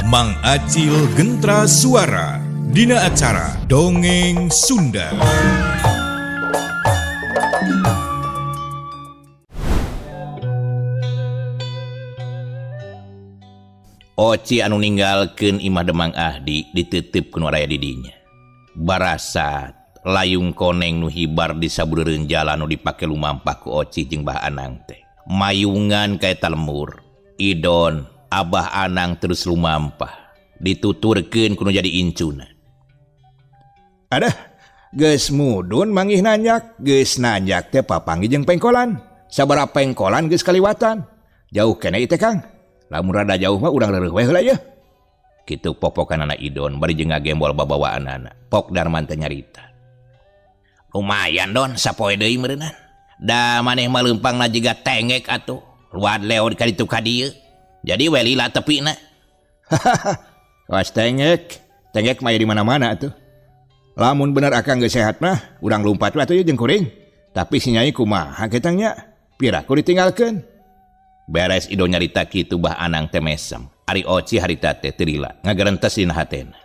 Mang Acil Gentra Suara Dina acara Dongeng Sunda. Oci anu ninggalkeun imah Demang Ahdi dititip ku nu araya di dinya. Barasat layung koneng nu hibar di sabudereun jalan nu dipake lumampah ku Oci jeung Bah Anang teh. Mayungan ka eta lemur. Idon Abah Anang terus lumampah. Dituturkeun ku nu jadi incuna. Adah, geus mudun manggih nanjak, geus nanjak teh papanggih jeung pengkolan. Sabaraha pengkolan geus kaliwatan. Jauh keneh ieu teh Kang. Lamun rada jauh mah urang reureuh we heula yeuh. Kitu popokanana Idon bari jeung ngagembol babawaanana. Pok Darman teh nyarita. Lumayan Don, sapoe deui meureunnan. Da maneh mah leumpangna jiga tengek atuh. Luad leod ka ditu ka dieu. Jadi we lila tepina. Kawas tengek, tengek mah aya di mana-mana atuh. Lamun bener akang geus sehat mah, urang lumpat we atuh ye jeung kuring. Tapi si Nyai kumaha ketang nya? Piraku ditinggalkeun. Beres Idon nyarita kitu Bah Anang teh mesem. Ari Oci harita teh teu lila ngagerentes dina hatena.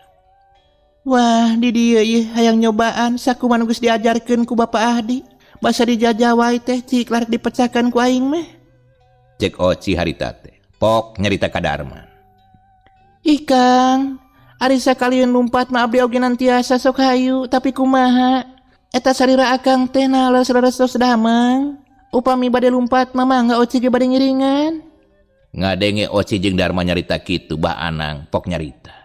Wah, di dieu ieu hayang nyobaan sakumaha nu geus diajarkeun ku Bapak Ahdi. Basa dijajah wae teh cik larek dipecahkan ku aing mah. Cek Oci harita teh. Pok nyarita ka Darman. Ih Kang, ari sakalieun lumpat mah abdi oge nantiasa sok hayu, tapi kumaha? Eta sarira akang teh naleres-leres tos damang. Upami bade lumpat mah mangga Oci ge bade ngiringan. Ngadenge Oci jeung Darman nyarita kitu Bah Anang pok nyarita.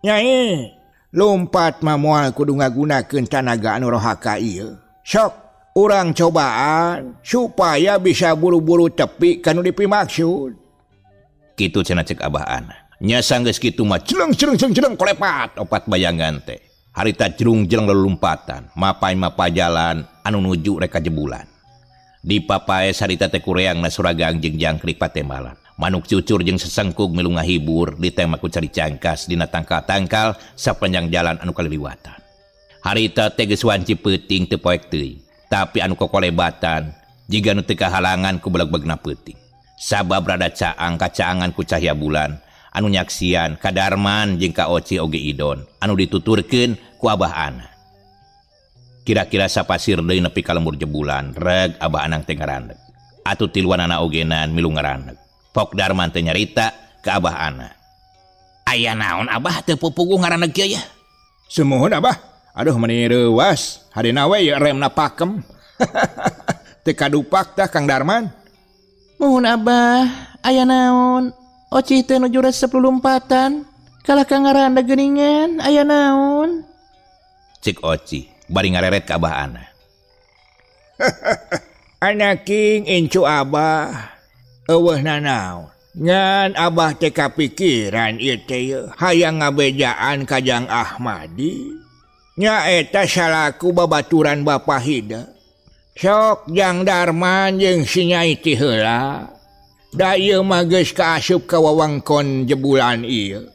Nyai, lumpat mah moal kudu ngagunakeun tanaga anu rohaka ieu. Sok, urang cobaan supaya bisa buru-buru tepi kanu dipimaksud. Kitu cenah cek Abah Anang. Nya sanggeus kitu mah jeleng jeleng jeleng jeleng kolepat opat bayangan teh. Harita jerung-jereng lelumpatan, mapai-mapai jalan anu nuju reka jebulan. Di papae sarita teh kureangna suragang jeung jangkrik patembalan. Manuk cucur jeung sesengkug milu ngahibur ditema ku cari cangkas dina tangkal-tangkal sapanjang jalan anu kaliliwatan. Harita teh geus wanci peuting teu poek teuing, tapi anu kokolebatan jiga nu teu kahalangan ku beleg-belegna peuting. Sabab rada caang kacaangan ku cahya bulan anu nyaksian ka Darman jeung ka Oci oge Idon anu dituturkeun ku Abah Anang. Kira-kira sapasir deui nepi ka lembur jebulan, reg Abah Anang teh ngaraneg. Atuh tiluanana ogenan milu ngaraneg. Pok Darman teh nyarita ka Abah Anang. Aya naon Abah teu pupuguh ngaraneg kieu ya? Sumuhun Abah. Aduh meni reuas, harina we ieu remna pakem. Teu kadupak tah Kang Darman. Muhun Abah, aya naon? Oci teh nuju resep lulumpatan. Kalah ka ngaraneg geuningan, aya naon? Cek Oci bari ngareret ka Abah Anang. Anaking incu Abah eueuh nanaon. Ngan Abah teh kapikiran ieu teh yeuh, hayang ngabejaan ka Jang Ahmadi. Nyaeta salaku babaturan Bapa Hida. Sok Jang Darman jeung si Nyai ti heula. Da ieu mah geus kaasup ka wewengkon jebulan ieu.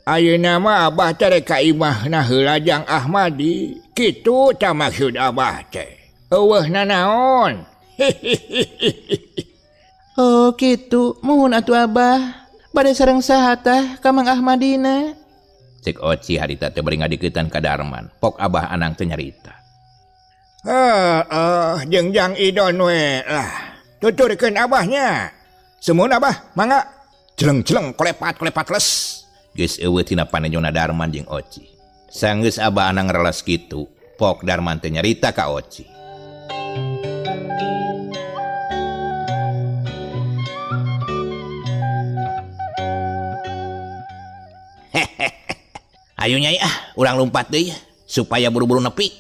Ayeuna mah Abah teh rek ka imahna heula Jang Ahmadi. Kitu tah maksud Abah teh. Eueuh nanaon. Oh kitu, muhun atuh Abah. Bade sareng saha tah ka Mang Ahmadina? Cek Oci harita teh bari ngadikeutan ka Darman. Pok Abah Anang teh nyarita. Heeh, jeung Jang Idon we lah. Tuturkeun Abahnya. Sumuhun Abah, mangga. Jeleng-jeleng kolepat-kolepat les. Geus eueuh tina panejona Darman jeung Oci. Sanggeus Abah Anang reles kitu, Pok Darman teh nyarita ka Oci. Ayo Nyai ah, urang lumpat deui supaya buru-buru nepi.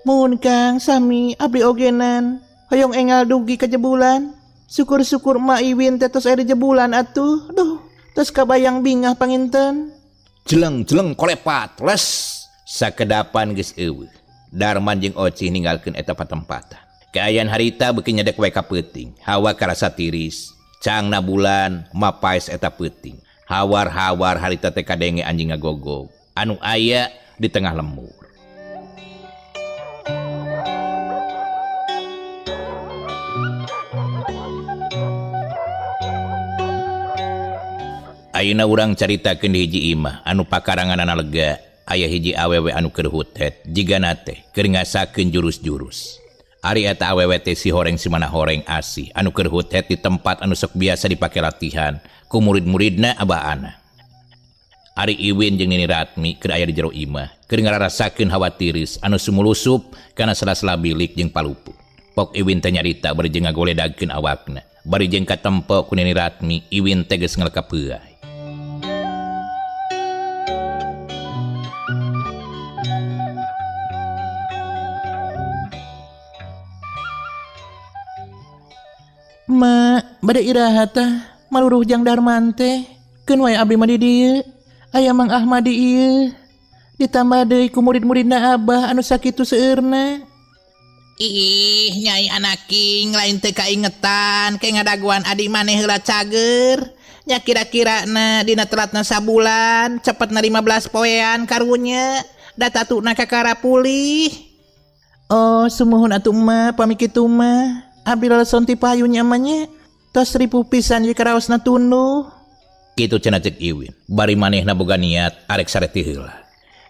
Muhun Kang, sami abdi ogenan. Hoyong engal dugi ka jebulan. Syukur-syukur Mak Iwin teh tos aya di jebulan atuh. Duh, tos kabayang bingah panginten. Jeleng-jeleng kolepat les. Sakedapan geus eueuh. Darman jeung Oci ninggalkeun eta patempatan. Kaayaan harita beuki nyedek we ka peuting. Hawa karasa tiris. Cangna bulan mapaes eta peuting. Hawar-hawar harita teh kadenge anjing ngagogog anu aya di tengah lembur. Ayeuna urang caritakeun di hiji imah anu pakaranganana lega, aya hiji awewe anu keur hutet jigana teh keur ngasakeun jurus-jurus. Ari eta awewe teh si horeng si mana horeng asih anu keur hutet di tempat anu sok biasa dipake latihan ku murid-muridna Abah Ana. Ari Iwin jeung Nini Ratmi keur aya di jero imah keur ngararasakeun hawa tiris anu sumulusup kana sela-sela bilik jeung palupu. Pok Iwin teh nyarita bari jeung ngagoledagkeun awakna. Bari jeung katempo ku Nini Ratmi, Iwin teh geus ngelekap heuay. Ma, bade iraha tah maluruh jang Darman teh. Keun wae abdi mah di dieu. Aya Mang Ahmadi ieu. Ditambah deui ku murid-muridna Abah anu sakitu seueurna. Ih, Nyai anaking lain teu kaingetan ke ngadaguan adi maneh heula cager. Nya kira-kirana dina telatna sabulan, cepetna 15 poean karunya. Da tatuna kakara pulih. Oh, sumuhun atuh emak pami kitu mah. Abdi laleson ti payun nya mah. Tos ripuh pisan ye karaosna tunduh. Kitu cenah ceuk Iwin. Bari manehna boga niat arek sare ti heula.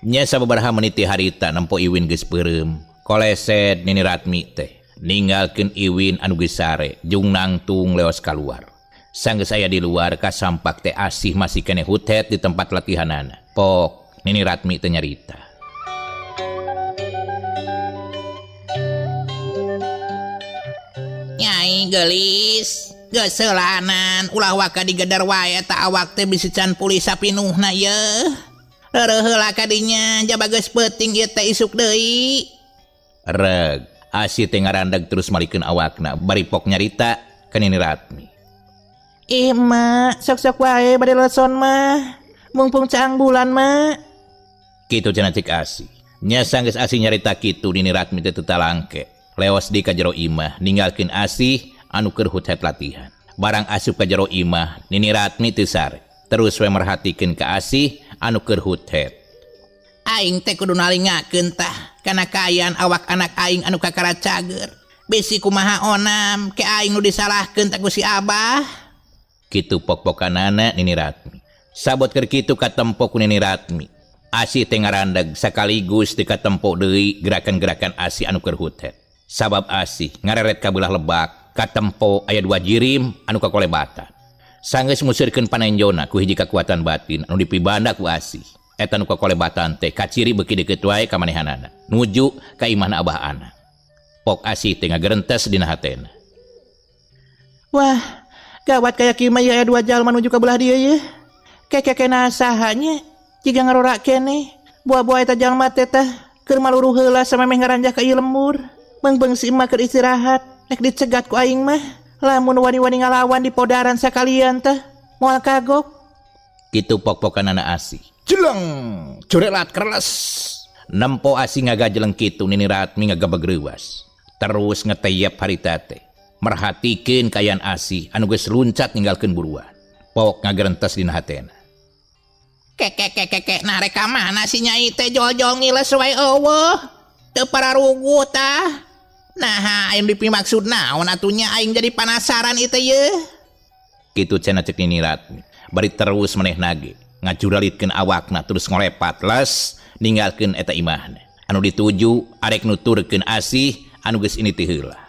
Nya sababaraha menit ti harita nempo Iwin geus peureum. Koleset Nini Ratmi teh ninggalkeun Iwin anu geus sare jeung nangtung leos kaluar. Sanggeus aya di luar kasampak teh asih masih keneh hutet di tempat latihanana. Pok Nini Ratmi teh nyarita. Nyai gelis, geus heulanan ulah waka digedar wae eta awak teh bisi can pulih sapinuhna yeuh. Reureun heula ka dinya jaba geus peuting ieu teh isuk deui. Reg, asih teh ngarandeg terus malikeun awakna bari pok nyarita ka Nini Ratmi. Ih emak, sok-sok wae bade leson mah. Mumpung caang bulan mak. Kitu cenah cek asih. Nya sanggeus asih nyarita kitu Nini Ratmi teh teu talangke. Leos di ka jero imah ninggalkeun asih anu keur hutet latihan. Barang asup ka jero imah Nini Ratmi teu sare. Terus we merhatikeun ka asih anu keur hutet. Aing teh kudu nalingakeun tah kana kaayaan awak anak aing anu kakara cager. Bisi kumaha onam ke aing nu disalahkeun teh ku si Abah. Kitu pok-pokanana Nini Ratmi. Sabot keur kitu katempo ku Nini Ratmi. Asih teh ngarandeg sakaligus teu katempo deui gerakan-gerakan asih anu keur hutet. Sabab asih ngareret ka beulah lebak katempo aya dua jirim anu kakolebatan. Sanggeus musirkeun panenjona ku hiji kakuatan batin anu dipibanda ku asih. Eta nu kakolebatan teh kaciri beuki deukeut wae ka manehanana nuju ka imahna Abah Ana. Pok asih teh ngagerentes dina hatena. Wah, gawat kaya kieu mah aya dua jalma nuju ka belah dieu ye. Kekekena saha nya jiga ngarora keneh. Buah-buah eta jalma teh tah keur maluruh heula samemeh ngaranjah ka ieu lembur. Beung-beung si emak keur istirahat, rek dicegat ku aing mah. Lamun wani-wani ngalawan di podaran sakalian teh, moal kagok. Kitu pok-pokanana asih. Jeleng, curelat kereles. Nempo asih ngagajeleng kitu Nini Ratmi ngagabeg reuwas. Terus ngeteyep harita teh. Merhatikeun kaayaan asih anu geus luncat ninggalkeun buruan. Pok ngagerentes dina hatena. Kekekekeke, nah rek ka mana si Nyai teh jol-jol ngiles wae eueuh. Teu pararuguh tah. Nah, aing dipimaksud naon atunya aing jadi panasaran ieu teh yeuh. Kitu cenah ceuk Nini Ratmi. Bari terus manehna ge ngacuralitkeun awakna terus ngolepat les ninggalkeun eta imahna. Anu dituju arek nuturkeun asih anu geus ini ti heula.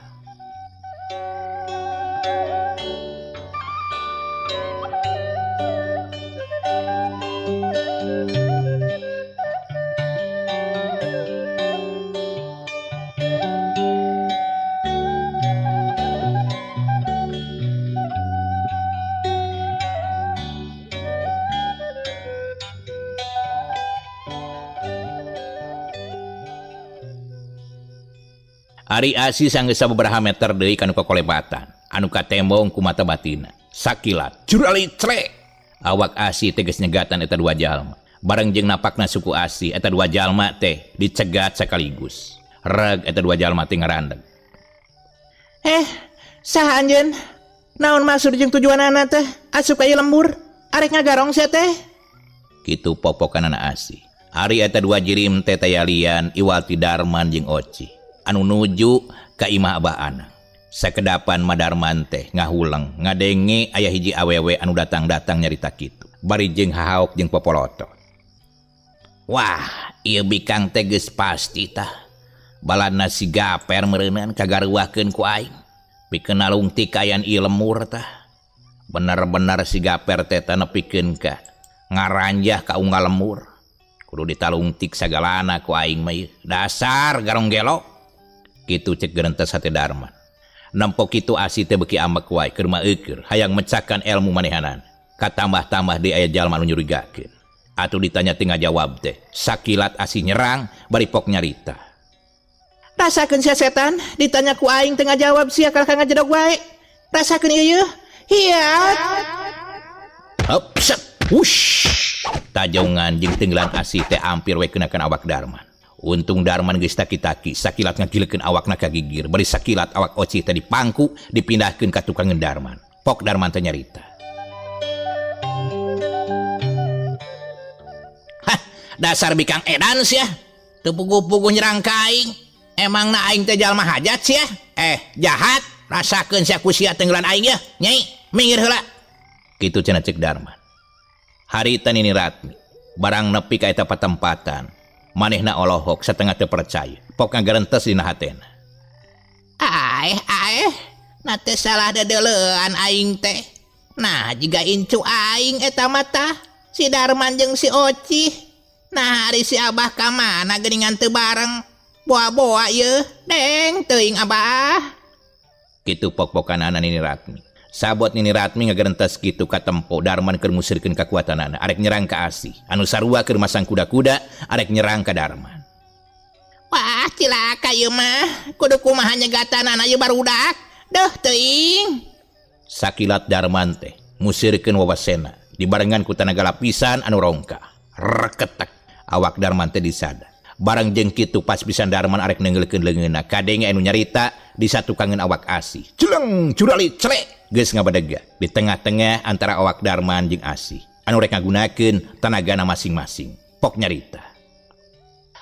Ari asih sanggeus sababaraha meter deui kanu kakolebatan anu katembong ku mata batina. Sakilat jurali clek. Awak asih teh geus nyegatan eta dua jalma. Bareng jeung napakna suku asih eta dua jalma teh dicegat sakaligus. Reg eta dua jalma teh ngarandeg. Saha anjeun? Naon maksud jeung tujuanana teh? Asup ka ieu lembur, arek ngagarong sia teh. Kitu popokanana asih. Ari eta dua jirim teh tayalian Iwalti Darman jeung Oci anu nuju ka imah Abah Ana. Sakedapan Madarman teh ngahuleng ngadenge aya hiji awewe anu datang-datang nyarita kitu. Bari jeung hahaok jeung popolotot. Wah, ieu bikang teh geus pasti tah. Balana si Gaper meureunan kagaruahkeun ku aing. Pikeun nalungtik kaayaan ieu lemur tah. Bener-bener si Gaper teh nepikeun ka ngaranjah ka unggal lemur. Kudu ditalungtik sagalana ku aing mah ieu. Dasar garong gelo. Kitu cek gerentes hate Darman. Nempo kitu Asih teh beuki ambek wae keur mah eukeur hayang mecakan elmu manehanan. Katambah-tambah deui aya jalma anu nyurigakeun. Atuh ditanya teu ngajawab teh. Sakilat Asih nyerang bari pok nyarita. Rasakeun sia setan, ditanya ku aing teu ngajawab sia kalah ka ngajedog wae. Rasakeun ieu yeuh. Hiat. Hep set. Wush. Tajongan jeung tenggelan Asih teh ampir we kenakan awak Darman. Untung Darman geus taki-taki, sakilat ngagilekeun awakna ka gigir, bari sakilat awak Ocih teh dipangku dipindahkeun ka tukangeun Darman. Pok Darman teh nyarita. Hah, dasar bikang edan sia. Teu puguh-puguh nyerang ka aing. Emangna aing teh jalma hajat sia? Jahat. Rasakeun sia ku sia tenggelan aing yeuh. Nyai, minggir heula. Kitu cenah cek Darman. Harita Nini Ratmi barang nepi ka eta patempatan. Manehna olohok satengah teu percaya. Pok ngagerentes dina hatena. Aeh, aeh, na teh salah dedeleuan aing teh. Nah, jiga incu aing eta mah tah. Si Darman jeung si Ocih. Nah, ari si Abah ka mana geuningan teu bareng. Boa-boa yeuh, deng teuing Abah. Kitu pok-pokanana Nini Ratmi. Sabot Nini Ratmi ngagerentes kitu katempo Darman keur musirkeun kakuatanana arek nyerang ka Asih. Anu sarua keur masang kuda-kuda arek nyerang ka Darman. Wah, cilaka ieu mah. Kudu kumaha nyegatanana ieu barudak. Deuh teuing. Sakilat Darman teh musirkeun wawasena dibarengan ku tanaga lapisan anu rongka. Reketek awak Darman teh disada. Barang jeung kitu pas pisan Darman arek neunggeulkeun leungeunna kadenge anu nyarita disatukangeun awak Asih. Celeng curali celek geus ngabadega di tengah-tengah antara awak Darman jeung Asih anu rek ngagunakeun tanagana masing-masing. Pok nyarita.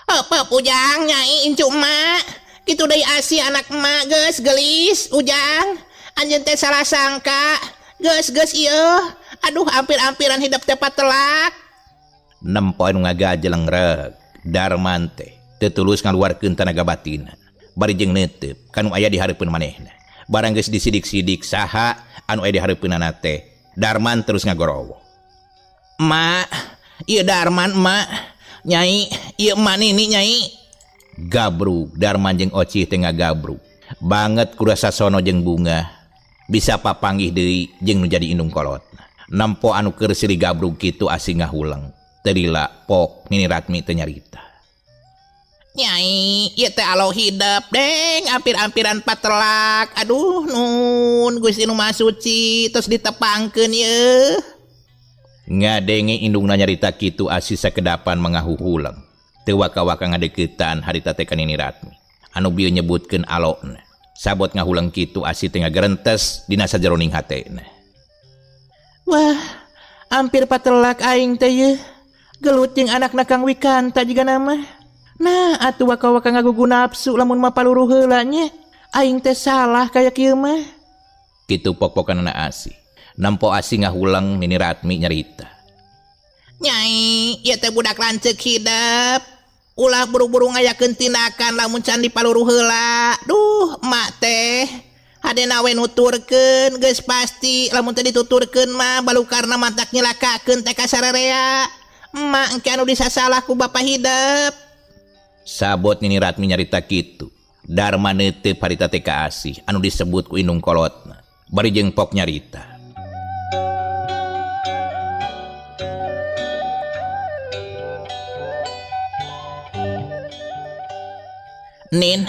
Apa ujang nyai incu emak? Kitu deui Asih anak emak geus gelis ujang. Anjeun teh salah sangka. Geus-geus ieu. Aduh ampir-ampiran hidup teh patelak. Nempo anu ngagajeleng reg. Darman teh teu tulus ngaluarkeun tanaga batina. Bari jeung neuteup kanu aya di hareupeun manehna. Barang geus disidik-sidik saha anu aya di hareupeunana teh. Darman terus ngagorowo. Mak, ieu Darman emak. Nyai, ieu emak nini nyai. Gabrug Darman jeung Ocih teh ngagabrug. Banget kurasa sono jeung bunga. Bisa papanggih deui jeung nu jadi indung kolotna. Nempo anu keur silih gabrug kitu asing ngahuleng. Teu lila pok Nini Ratmi teh nyarita. Nyai, ieu teh alo hidep deng ampir-ampiran patelak. Aduh nun Gusti nu Maha Suci tos ditepangkeun ieu. Ngadenge indungna nyarita kitu asih sakedapan mangahuhuleng. Teu waka-waka ngadeuketan harita teh ka Nini Ratmi. Anu bieu nyebutkeun alona. Sabot ngahuleng kitu asih teh ngagerentes dina sajeroning hatena. Wah, hampir patelak aing teh yeuh. Gelut jeung anakna Kang Wikanta jiga nama. Nah, atuh waka-waka ngagugu nafsu lamun mah paluruh heula nya. Aing teh salah kaya kieu mah. Kitu pok-pokanana Asih. Nempo Asih ngahuleng Nini Ratmi nyarita. Nyai, ieu teh budak lanceuk hidep. Ulah buru-buru ngayakeun tindakan lamun can dipaluruh heula. Duh, emak teh. Hadena we nuturkeun geus pasti lamun teh dituturkeun mah balukarna matak nyilakakeun teh ka sarerea. Emak engke anu disasalah ku bapa hidep. Sabot Nini Ratmi nyarita kitu. Darma neuteup harita teh ka Asih anu disebut ku indung kolotna. Bari jeung pok nyarita. Nin,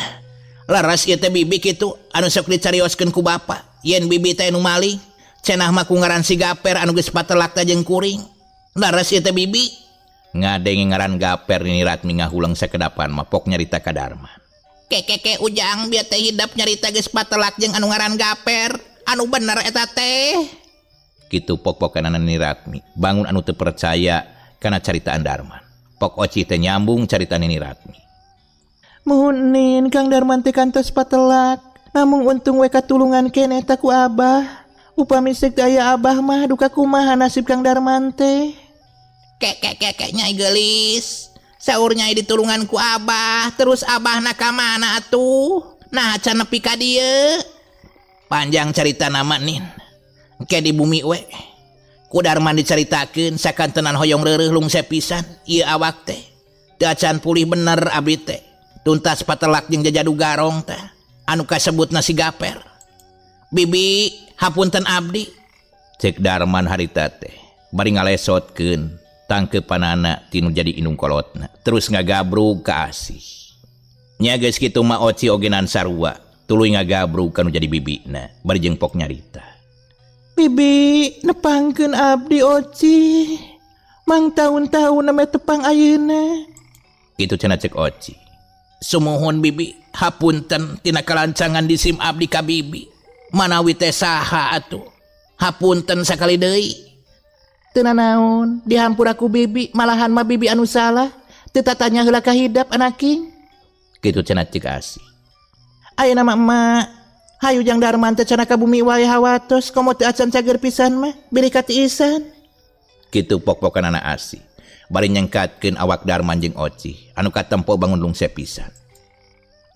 laras ieu teh bibi kitu anu sok dicarioskeun ku bapa. Yen bibi teh nu maling, cenah mah ku ngaran si Gaper anu geus patelak teh jeung kuring. Laras ieu teh bibi. Ngadenge ngaran Gaper Nini Ratmi ngahuleng sakedapan mah pok nyarita ka Darman. Kekeke ujang bieu teh hidep nyarita geus patelak jeung anu ngaran Gaper. Anu bener eta teh. Kitu pok-pokanana Nini Ratmi bangun anu teu percaya kana caritaan Darman. Pok Ocih teh nyambung carita Nini Ratmi. Muhun nin Kang Darman teh kantos patelak. Namung untung we katulungan keneh ta ku Abah. Upami seuk teu aya Abah mah duka kumaha nasib Kang Darman teh. Kek kek kek kek Nyai geulis. Saur Nyai ditulungan ku Abah, terus Abahna ka mana atuh? Nah can nepi ka dieu. Panjang carita nama nin. Engke di bumi we. Ku Darman dicaritakeun sakantenan hoyong reureuh lungse pisan ieu awak teh. Teu acan pulih bener abdi teh. Tuntas patelak jeung jajadu garong teh anu kasebutna si Gaper. Bibi, hapunten abdi. Cek Darman harita teh bari ngalesotkeun tangkeupanana tinu jadi indung kolotna terus ngagabrug ka Asih. Nya geus kitu mah Oci ogenan sarua tuluy ngagabrug ka nu jadi bibina bari jeung pok nyarita. Bibi, nepangkeun abdi Oci. Mang taun-taun ame tepang ayeuna. Kitu cenah cek Oci. Sumuhun bibi, hapunten tina kalancangan disim abdi ka bibi. Manawi teh saha atuh. Hapunten sakali deui. Teu nanaon, dihampura ku bibi, malahan mah bibi anu salah. Teu tatanya heula ka hidap anaking. Kitu cenah cek Asih. Ayeuna mah emak, hayu Jang Darman teh cenah ka bumi wae hawatos komo teu acan cager pisan mah, bilih katiisan. Kitu pok-pokanana Asih. Bari nyengkatkeun awak Darman jeung Oci anu katempo bangun lungse pisan.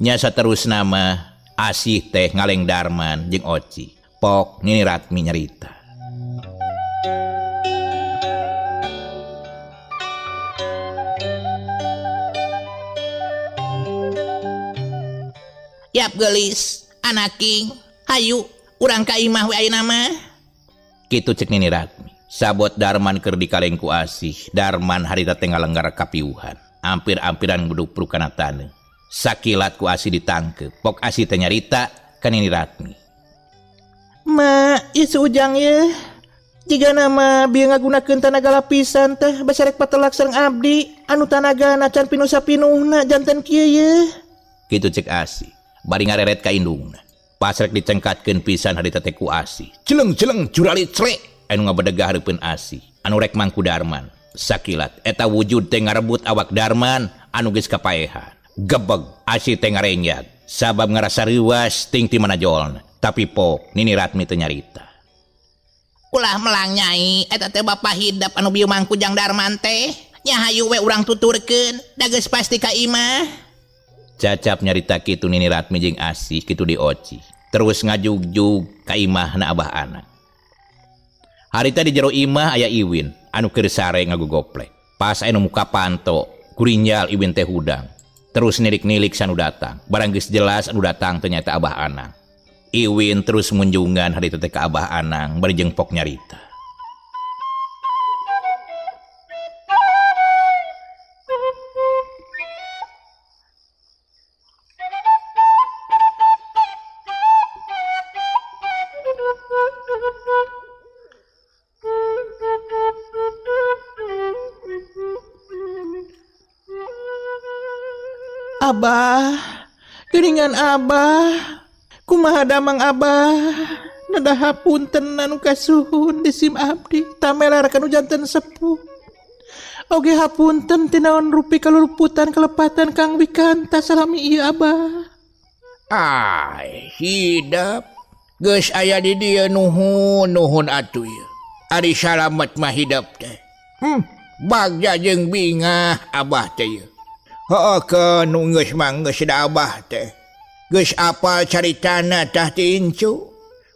Nya saterusna mah Asih teh ngaleng Darman jeung Oci. Pok Nini Ratmi nyarita. Yap geulis, anaking, hayu urang ka imah we ayeuna mah. Kitu cek Nini Ratmi. Sabot Darman keur dikaleng ku Asih, Darman harita teh ngalenggar kapiuhan. Ampir-ampiran ngudupruk kana taneuh. Sakilat ku Asih ditangkeup. Pok Asih teh nyarita ka Nini Ratmi. Ma, ieu si Ujang ye. Jiga nama bieu ngagunakeun tanaga lapisan teh basarek patelak sareng abdi anu tanagana can pinuh sapinuhna janten kieu ye. Kitu cek Asih. Bari ngareret ka indungna. Pas rek dicengkatkeun pisan harita teh ku Asih. Jeleng-jeleng jurali clek anu ngabedegah hareupeun Asih. Anu rek mangku Darman. Sakilat eta wujud teh ngarebut awak Darman anu geus kapaehan. Gebeg Asih teh ngarenjag sabab ngarasa reuas ting ti manajolna. Tapi pok Nini Ratmi teh nyarita. Ulah melang Nyai, eta teh bapa hidep anu bieu mangku Jang Darman teh. Nya hayu we urang tuturkeun, da geus pasti ka imah. Cacap nyarita kitu Nini Ratmi jeung Asih kitu di Oci. Terus ngajugjug ka imahna Abah Anak. Harita di jero imah aya Iwin anu keur sare ngagogoplek. Pas aya nu muka panto, kurinjal Iwin teh hudang. Terus nilik-nilik sanu datang. Barang geus jelas anu datang ternyata Abah Anang. Iwin terus munjungan harita teh ka Abah Anang bari jeung pok nyarita. Abah, geuningan Abah, kumaha damang Abah, nada hapunten anu kasuhun di sim abdi, tamelar kanu janten sepuh. Oge hapunten tinaon rupi kaluluputan kelepatan Kang Wikanta salami ieu Abah. Ai, hidep, geus aya di dieu nuhun nuhun atuh ieu. Ari salamet mah hidep teh. Bagja jeung bingah Abah teh ieu. Heuh ke nu geus mah geus da Abah teh. Geus apal caritana tah ti incu.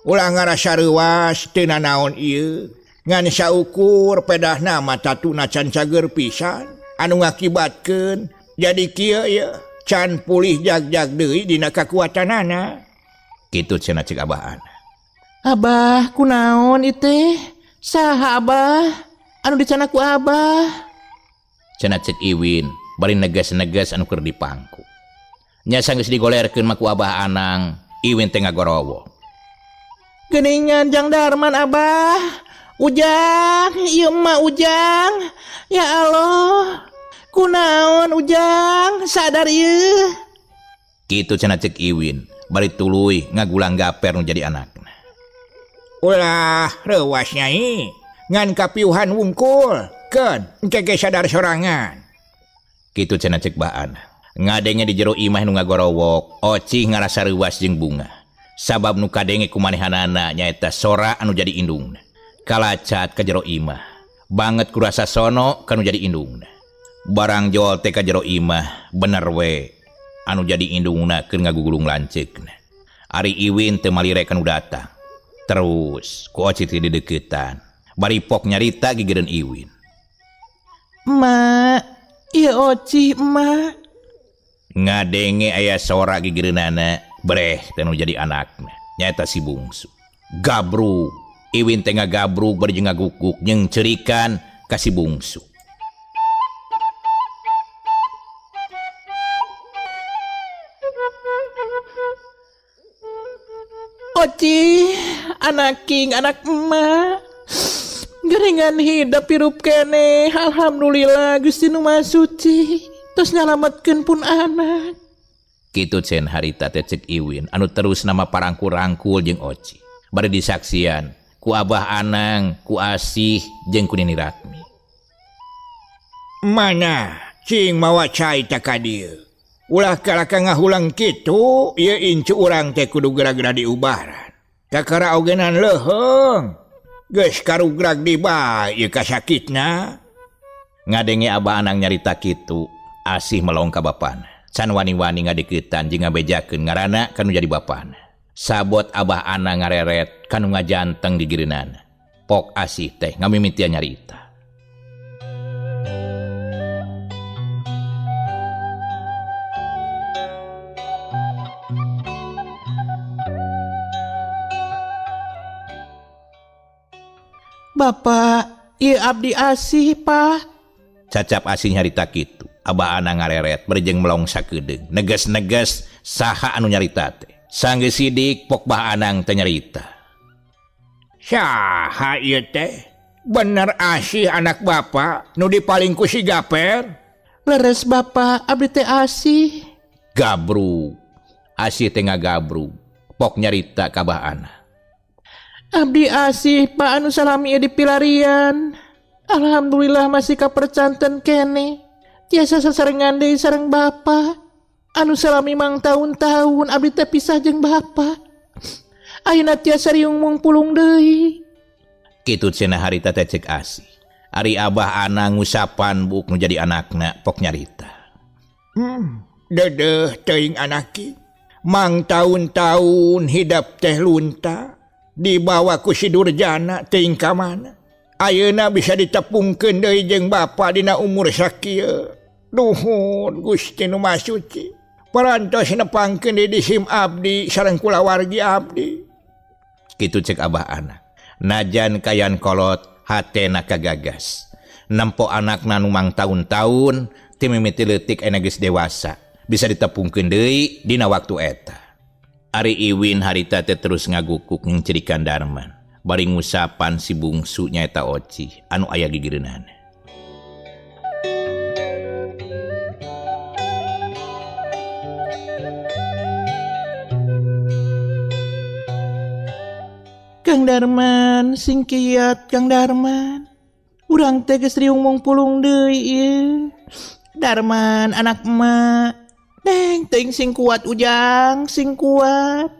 Ulah ngarasa reuas teu nanaon ieu. Ngan saukur pedahna mah tatuna can cager pisan anu ngakibatkeun jadi kieu ieu can pulih jag-jag deui dina kakuatanana. Kitu cenah cek Abah Ana. Abah kunaon ieu teh? Saha Abah? Anu dicana ku Abah? Cenah cek Iwin bari negas-negas anu keur dipangku. Nya sanggeus digolerkeun mah ku Abah Anang, Iwin teh ngagorowo. Geuningan Jang Darman Abah. Ujang, ieu mah Ujang. Ya Allah. Kunaon Ujang, sadar ieu. Kitu cenah cek Iwin, bari tuluy ngagulang gaper nu jadi anakna. Ulah reuas Nyai, ngan kapiuhan wungkul, keun engke ge sadar sorangan. Kitu cenah cek Bah Anang. Ngadenge di jero imah nu ngagorowok, Oci ngarasa reuas jeung bunga. Sabab nu kadenge ku manehanana nyaeta sora anu jadi indungna. Kalacat ka jero imah. Banget kurasa sono kanu jadi indungna. Barang jol teh ka jero imah bener we anu jadi indungna keur ngagugulung lanceukna. Ari Iwin teu malire kanu datang. Terus ku Oci teh dideukeutan. Bari pok nyarita gigireun Iwin. Mak, ieu Oci emak. Ngadenge aya sora gigireunana breh teh nu jadi anakna. Nyaeta si bungsu. Gabrug. Iwin teh ngagabrug bari jeung ngagukuk jeung cerikan ka si bungsu. Oci, anak king, anak emak. Geringan hidup hirup keneh, alhamdulillah Gusti nu Maha Suci. Terus nyalametkeun pun anak. Kitu cenah harita teh ceuk Iwin anu terus nama parangkul-rangkul jeung Oci. Bari disaksian ku Abah Anang, ku Asih jeung ku Nini Ratmi. Mana cing mawa cai ta ka dieu. Ulah kalaka ngahulang kitu, ieu incu urang teh kudu geura-geura diubaran. Kakara ogenan leuheung. Geus karugrag di bae ieu kasakitna. Ngadenge Abah Anang nyarita kitu, Asih melong ka bapana. Can wani-wani ngadeuketan jeung ngabejakeun ngaranna kanu jadi bapana. Sabot Abah Anang ngareret kanu ngajanteng gigireunana. Pok Asih teh ngamimitian nyarita. Bapak, ieu abdi Asih, Pak. Cacap Asih nyarita kitu. Abah Anang ngareret bari jeung melong sakedeung. Neges-neges saha anu nyarita teh. Sanggeus sidik pok Bah Anang teh nyarita. Saha ieu teh? Bener Asih anak bapak nu dipaling ku si Gaper? Leres bapak, abdi teh Asih. Gabrug. Asih teh ngagabrug. Pok nyarita ka Bah Anang. Abdi Asih Pak anu salami ieu dipilarian. Alhamdulillah masih kapercanten kene. Tiasa sasarengan deui sareng bapa. Anu salami mang tahun-tahun abdi teh pisah jeung bapa. Ayeuna tiasa riung mung pulung deui. Kitu cenah harita teh ceuk Asih. Ari Abah Anang ngusapan buuk nu jadi anakna pok nyarita. Dedeuh teuing anaki. Mang tahun-tahun hidap teh lunta. Dibawa ku si Durjana teuing ka mana. Ayeuna bisa ditepungkeun deui jeung bapa dina umur sakieu. Nuhun Gusti nu Maha Suci. Parantos nepangkeun di sim abdi sareng kulawargi abdi. Kitu cek Abah Anang. Najan kayan kolot hatena kagagas. Nempo anakna nu mang taun-taun ti mimiti leutik aya geus dewasa. Bisa ditepungkeun deui dina waktu eta. Ari Iwin harita teh terus ngagukuk ngcirikan Darman. Bari ngusapan si bungsu nyaeta Oci anu aya gigireunana. Kang Darman, sing kiat Kang Darman. Urang teh geus riung mung pulung deui ieu. Darman anak emak. Neng teuing sing kuat Ujang, sing kuat.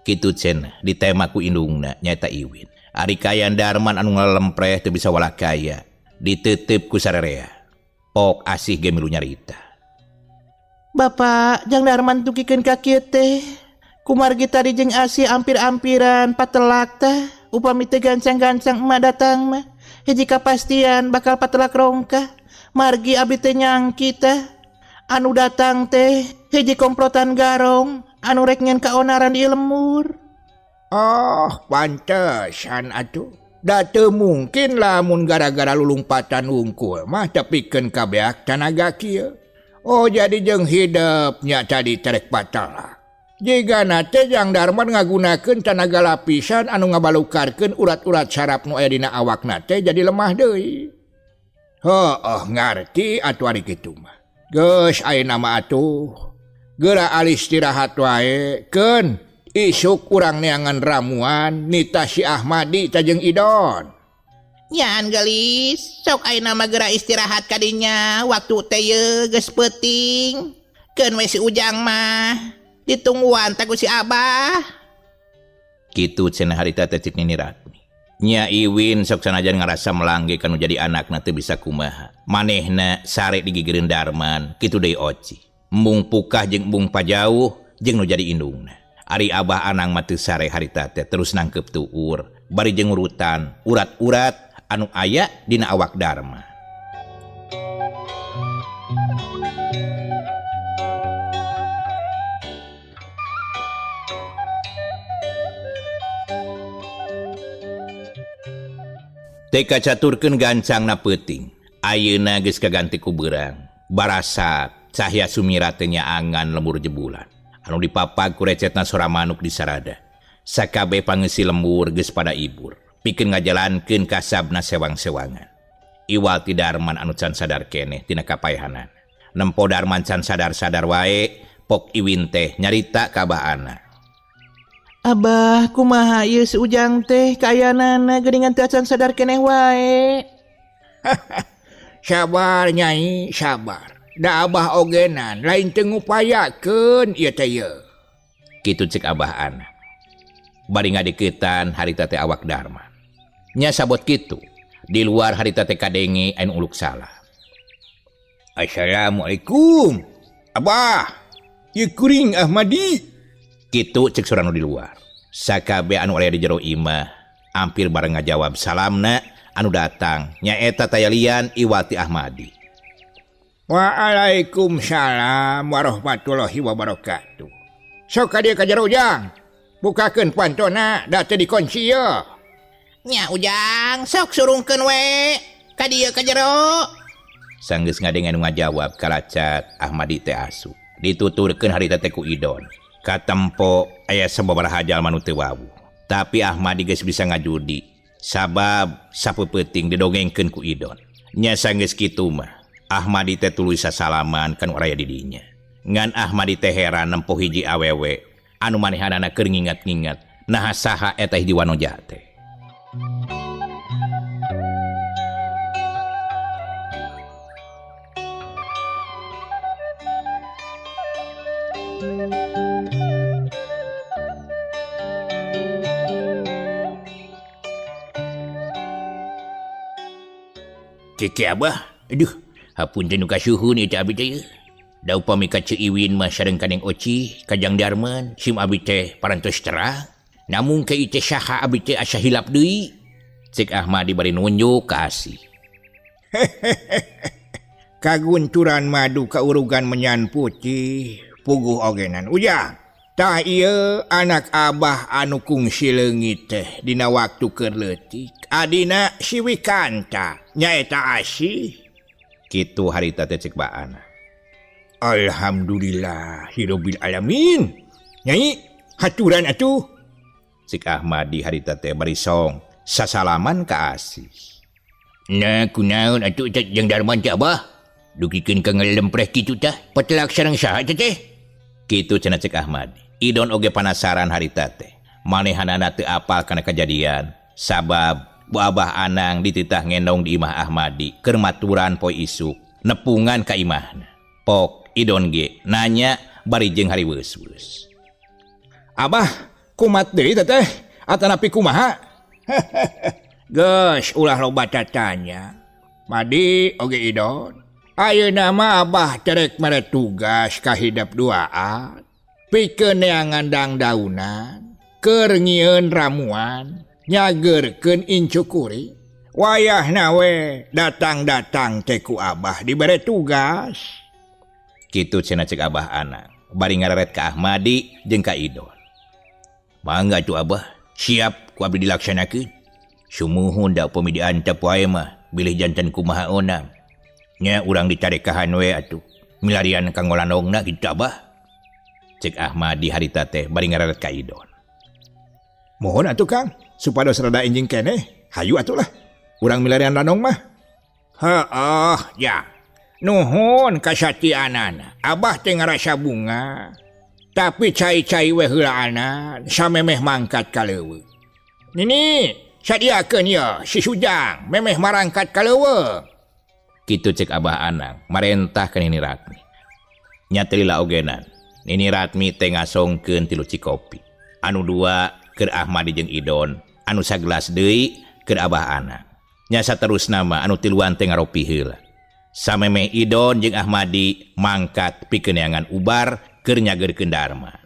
Kitu cenah ditema ku indungna nyaeta Iwin. Ari kayan Darman anu ngalempreh teu bisa walakaya, diteuteup ku sarerea. Pok Asih ge milu nyarita. Bapak, jang Darman tukikeun ka kieu teh. Kumargi tadi jeung Asih ampir-ampiran patelak teh, upami teu gancang-gancang emak datang mah. Hiji kapastian bakal patelak rongkah. Margi abdi teh nyangki teh. Anu datang teh hiji komplotan garong anu rek nyen kaonaran di lemur. Oh, pantesan atuh. Da teu mungkin lamun gara-gara lulumpatan wungkul mah tepikeun ka beak tanaga kieu. Oh, jadi jeung hidepnya tadi terek patelak. Jigana teh Jang Darman ngagunakeun tanaga lapisan anu ngabalukarkeun urat-urat saraf nu aya dina awakna teh jadi lemah deui. Heuh, ngarti atuh ari kitu mah. Geus ayeuna mah atuh. Geura alih istirahat wae keun isuk urang neangan ramuan nita si Ahmadi tajeng Idon. Nyaan gelis, sok ayeuna mah geura istirahat kadinya waktu teh ye geus peuting. Keun we si Ujang mah ditungguan teh ku si Abah. Kitu cenah harita teh cek Nini Ratmi. Nya Iwin sok sanajan ngarasa melangge kanu jadi anakna teu bisa kumaha. Manehna sare digigireun Darman, kitu deui Oci. Embung pukah jeung embung pajauh jeung nu jadi indungna. Ari Abah Anang mah teu sare harita teh terus nangkep tuur, bari jeung urutan urat-urat anu aya dina awak Darman. Teu kacaturkeun gancangna peuting. Ayeuna geus kaganti ku beurang. Barasat cahya sumira teh nyaangan lembur jebulan. Anu dipapag ku recetna sora manuk di sarada. Sakabeh pangeusi lembur geus pada ibur. Pikeun ngajalankeun kasabna sewang-sewangan. Iwal ti Darman anu can sadar keneh tina kapaehanan. Nempo Darman can sadar-sadar wae, Pok Iwin teh nyarita ka Abah Ana. Abah, kumaha ieu si Ujang teh kaayaanana geuningan teu acan sadar keneh wae. Sabar Nyai, sabar. Da Abah ogenan lain teu ngupayakeun ieu teh ye. Kitu cek Abah Ana. Bari ngadeuketan harita teh awak Darman. Nya sabot kitu, di luar harita teh kadenge anu uluk salah. Assalamualaikum. Abah, ieu kuring Ahmadi. Kitu cek suranu di luar. Sakabeh anu aya di jero imah ampir bareng ngajawab salamna anu datang nyaeta tayalian Iwati Ahmadi. Waalaikumsalam warahmatullahi wabarakatuh. Sok ka dieu ka jero Ujang. Bukakeun pantona da teu dikunci ye. Nya Ujang, sok surungkeun we ka dieu ka jero. Sanggeus ngadenge anu ngajawab kalacat Ahmadi teh asup. Dituturkeun harita teh ku Idon. Katempo aya sababaraha jalma nu teu wawuh. Tapi Ahmadi geus bisa ngajudi sabab sapeupeting didongengkeun ku Idon. Nya sanggeus kitu mah Ahmadi teh tuluy sasalaman ka nu araya di dinya. Ngan Ahmadi teh heran nempo hiji awewe anu manehanana keur ngingat-ngingat naha saha eta hiji wanoja teh. Keke Abah, aduh, hapunten nu kasuhun ieu teh abi teh. Da upami ka Ceu Iwin mah sareng ka Neng Oci, ka Jang Darman, sim abi teh parantos terang. Namun ke ieu teh saha abi teh asa hilap deui. Cek Ahmadi bari nunjuk ka Asih. Kagunturan madu kaurugan menyan putih, puguh ogenan Ujang. Tah ieu anak Abah anu kungsi leungit teh dina waktu keur leutik. Adina si Wikanta nyaeta Asih. Kitu harita teh cek baana. Alhamdulillahirabbil alamin. Nyai, haturan atuh. Cek Ahmadi harita teh bari song sasalaman ka Asih. Nah, kunaon atuh teh jeung Darman teh Abah? Dugikeun ka ngalempreh kitu tah, patelak sareng saha teh teh? Kitu cenah cek Ahmadi. Idon oge panasaran harita teh. Manehanana teu apal kana kajadian sabab Bu Abah Anang dititah ngendong di imah Ahmadi keur maturan poe isuk nepungan ka imahna. Pok Idon ge nanya bari jeung hariweus-weus. Abah, kumat deui teh teh atanapi kumaha? Geus ulah loba tatanya. Madi oge Idon. Ayeuna mah Abah terek mere tugas ka hidep duaan. Pikeun neangan dangdaunan, keur ngieun ramuan, nyageurkeun incu kuring. Wayahna we datang-datang teh ku Abah dibere tugas. Kitu cenah cek Abah Anang bari ngareret ka Ahmadi jeung ka Idon. Mangga atuh Abah, siap ku abdi dilaksanakeun. Sumuhun da upami diantep wae mah bilih janten kumaha onang. Nya urang dicarekahan we atuh. Milarian ka ngolandongna kitu Abah. Cek Ahmadi harita teh bari ngareret ka Idon. Mohon atuh Kang, supados rada enjing keneh, hayu atuh lah. Urang milarian landong mah. Heeh, ya. Nuhun kasatianana. Abah teh ngarasa bunga. Tapi cai-cai we heulaanan samemeh mangkat ka leuweung. Nini, sadiakeun ye si Sujang memeh marangkat ka leuweung. Kitu cek Abah Anang marentah ka Nini Ratmi. Nya teu lila ogenan. Nini Ratmi teh ngasongkeun 3 cikopi. Anu 2 keur Ahmadi jeung Idon anu sagelas deui keur Abah Ana. Nya saterusna mah anu tiluan teh ngaropi heula. Samemeh Idon jeung Ahmadi mangkat pikeun neangan ubar keur nyageurkeun Darman.